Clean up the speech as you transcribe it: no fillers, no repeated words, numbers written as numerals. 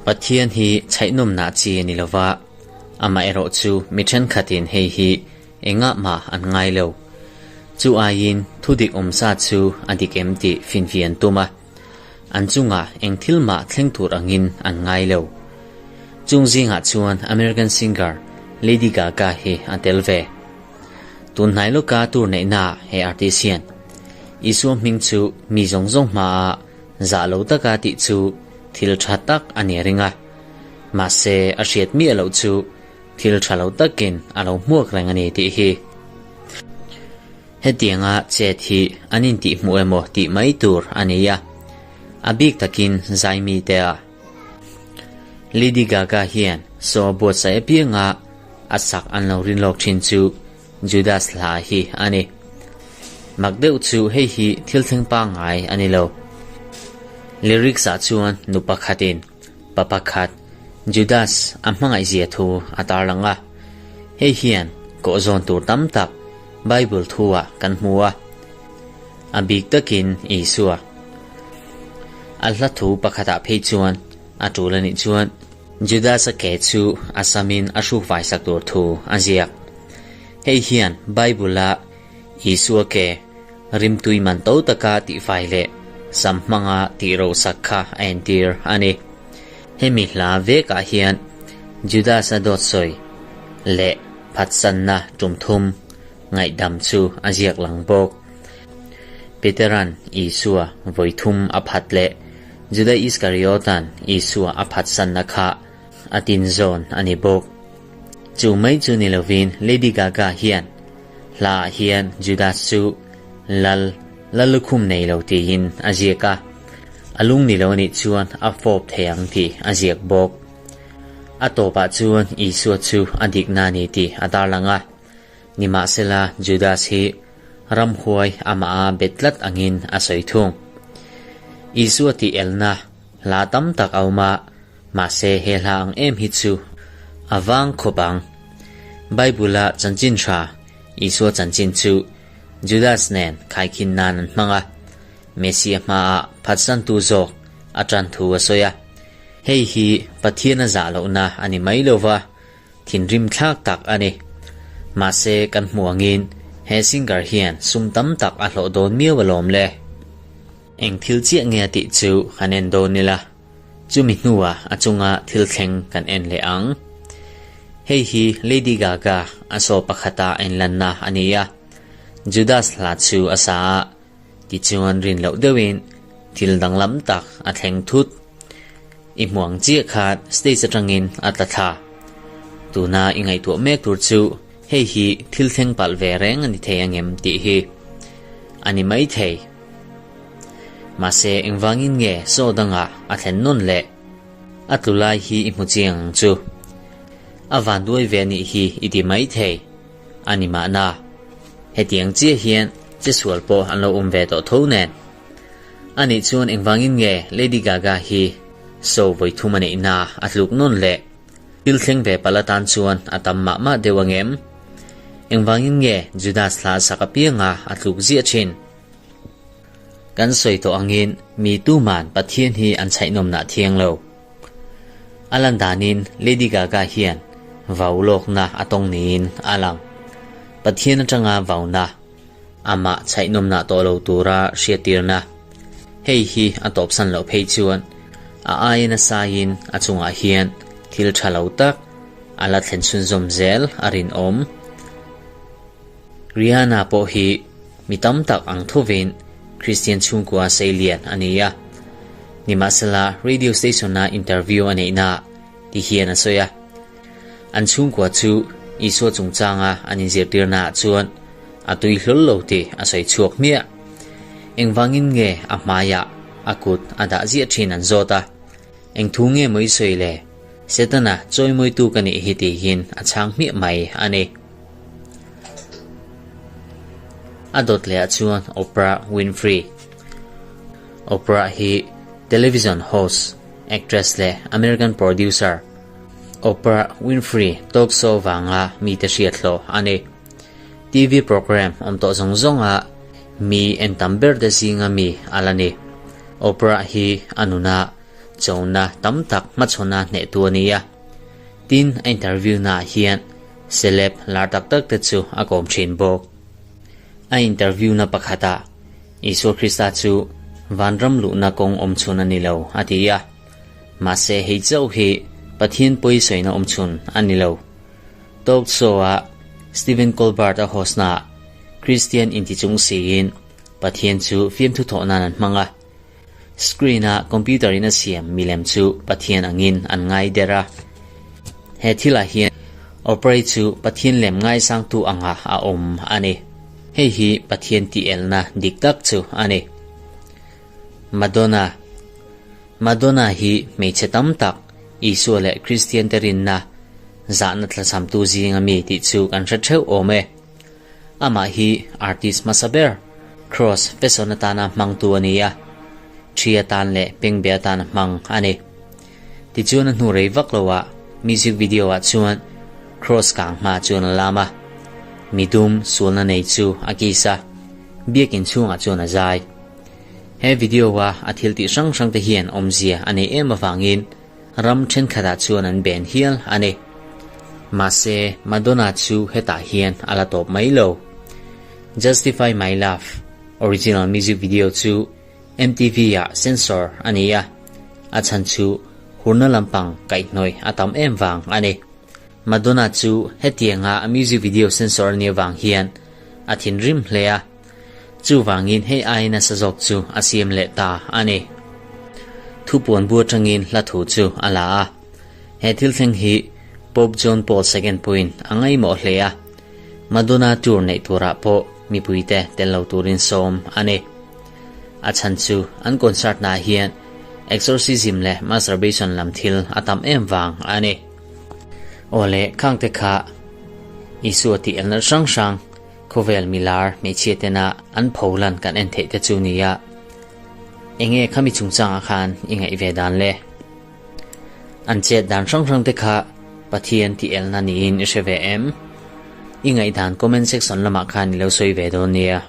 Pathian hi chhaihnawmna chi a ni lo va, amaherawh chu mi thenkhatin hei hi engah mah an ngai lo. Chu aiin thudik awmsa chu a dik em tih finfiah an tum a, an chungah eng thil mah thleng tur angin an ngai lo. Chung zingah chuan American singer Lady Gaga hi a tel ve. Tun hnai lawka tur neihnaah he artist hian Isua hming chu mi zawng zawng hmaah zah lo taka tih chu thil tha tak a ni a ring a, mahse a hriat miah loh chu thil tha lo takin a lo hmuak reng a ni tih hi. Hetianga chet hi an intihhmuh emaw tih mai tur a ni a, a bik takin zaimi te a. Lady Gaga hian saw a buatsaih apianga a sak an lo rin lawk thin chu Judas hla hi a ni. Mak deuh chu hei hi thil thleng pangngai a ni lo. Lyrics ah chuan nu pakhatin pa pakhat Judas a hmangaihzia thu a tarlang a. Hei hian kawhzawn tur tam tak Bible thu ah kan hmu a. A bik takin Isua. A hla thu pakhatah phei chuan a tul a nih chuan Judas-a ke chu a samin a hruk vaisak tur thu a ziak. Hei hian Bible-a Isua ke rimtui man to taka tihfai leh sam hmanga tih rohsak kha a entir a ni. Hemi hla vekah hian Judas-a dawt sawi leh phatsanna tum thum ngaihdam chu a ziak lang bawk. Peteran Isua vawi thum a phat leh Juda Iskariotan Isua a phatsanna kha a tinzawn a ni bawk. Chu mai chu ni lovin Lady Gaga hian hlaah hian Judas chu lal la lukhum nei lo tiin a ziak a, a lung ni lo a nih chuan a fawp thei ang tih a ziak bawk. A tawpah chuan Isua chu a dikna a ni tih a tarlang a. Nimahsela, Judas hi ramhuai amah a bet tlat angin a sawi thung. Isua tih elna hla tam tak a awm a, mahse he hla ang em hi chu a vang khawp ang. Bible-a chanchin tha Isua chanchin chu Judas nen khaikhin nan an hmang a, Messia hmaah phatsantu zawk a tan thu a sawi a. Hei hi Pathian a zah lohna a ni mai lo va, Thinrim thlak tak a ni. Mahse kan hmu angin he singer hian sum tam tak a hlawh dawn miau alawm le. Eng thil chiah nge a tih chu han en dawn ila, chumi hnuah a chunga thil thleng kan en leh ang. Hei hi Lady Gaga a saw pakhata a inlanna a ni a, Judas hla chu a sa a, tichuan rin loh deuhin thil danglam tak a thleng thut. I hmuang chiah khan stage atangin a tla thla. Tuna i ngaihtuah mek tur chu hei hi thil thleng palh ve reng a ni thei angem tih hi a ni mai thei. Mahse engvangin nge saw dangah a thlen nawn le? A tlu lai hi i hmu chiang ang chu. A vanduai ve anih hi i ti mai thei a ni mahna. Hetiang chiah hian chesual pawh an lo awm ve tawh tho nen. Anih chuan engvangin nge Lady Gaga hi show vawi thum a neihna a tluk nawn le? Thil thleng ve palh atan chuan a tam mah mah deuh angem? Engvangin nge Judas hla sak apianga a tluk ziah thin? Kan sawi tawh angin mi tuman Pathian hi an chhaihnawmna thiang lo. A lan danin Lady Gaga hian vau lawkna a tawng niin a lang. Pathian atanga vauna Amah chhaihnawmna tawh lo tura hriattirna. Hei hi a tawpsan loh phei chuan a aia nasaiin a chungah hian thil tha lo tak a la thlen chhunzawm zel a rinawm. Rihanna pawh hi mi tam tak ang thovin Christian chhungkua seilian a ni a. Nimahsela radio station-a interview a neihnaah ti hian a sawi a. An chhungkua chu Isua chungchanga an inzirtirnaah chuan a tui hlawl lo tih a sawi chhuak hmiah. Engvangin nge a hmaiah a kut a dah ziah thin an zawt a, Eng thu nge maw i sawi le? Setana chawimawitu ka nih hi tihin a chhang hmiah mai a ni. A dawt lehah chuan Oprah Winfrey. Oprah hi television host, actress leh American producer. Oprah Winfrey talk show vanga mite hriat hlawh a ni. TV program awm tawh zawng zawnga mi en tam ber te zinga mi a la ni. Oprah hi a nuna. chona tam tak hmachhawna hnehtu a ni a. Tin, a interview naah hian celeb lar tak tak te chu a kawm thin bawk. A interview na pakhatah Isua Krista chu vanram luhna kawng awm chhun a ni lo a ti a. Mahse hei chauh hi Pathian pawi sawina awm chhun a ni lo. Talk show-a Stephen Colbert a host naah Kristian intichung siin Pathian chu fiamthu thawh nan an hmang a. Screen-a computer in a siam milem chu Pathian angin an ngai der a. He thilah hian Oprah chu Pathian lem ngaisangtu anga a awm a ni. Hei hi Pathian tih elna dik tak chu a ni. Madonna Madonna hi hmeichhe tam tak Isua leh Kristiante rinna zahna tlachhamtu zinga mi tih chu kan hre theuh awm e. Amah hi artist hmasa ber, cross fashion atana hmangtu a ni a, thi atan leh pengbe atana hmang a ni. Tichuan a hnu rei vak loah music video ah chuan cross kang hma chuan a lam a, midum sualna nei chu a kiss a, biakin chhungah chuan a zai. He video a a thil tih hrang hrang te hian awmzia a nei em avangin ram thenkhatah chuan an ben hial a ni. Mahse, Madonna chu hetah hian a la tawp mai lo. Justify My Love original music video chu MTV ah censor a ni a, a chhan chu hurna lampang kaihhnawih a tam em vang a ni. Madonna chu hetianga a music video censor a nih avang hian a thinrim hle a. Chuvangin hei ai nasa zawk chu a siam leh ta a ni. Thupuan bu atangin hla thu chu a la a. He thil thleng hi Pope John Paul ii pawhin a ngaihmawh hle a. Madonna tour neih turah pawh mipuite tel lo turin sawm a ni. A chhan chu an concert naah hian exorcism leh masturbation lam thil a tam em vang a ni. Aw le khangte kha Isua tih elna hrang hrang Khawvel milar hmeichhia tena an pho lan kan en theih te chu nia. Enge khami chungchangah khan i ngaih ve dan le? An chet dan hrang hrang te kha Pathian tih elna niin i hre ve em? I ngaihdan comment section lamah khan i lo sawi ve dawn nia.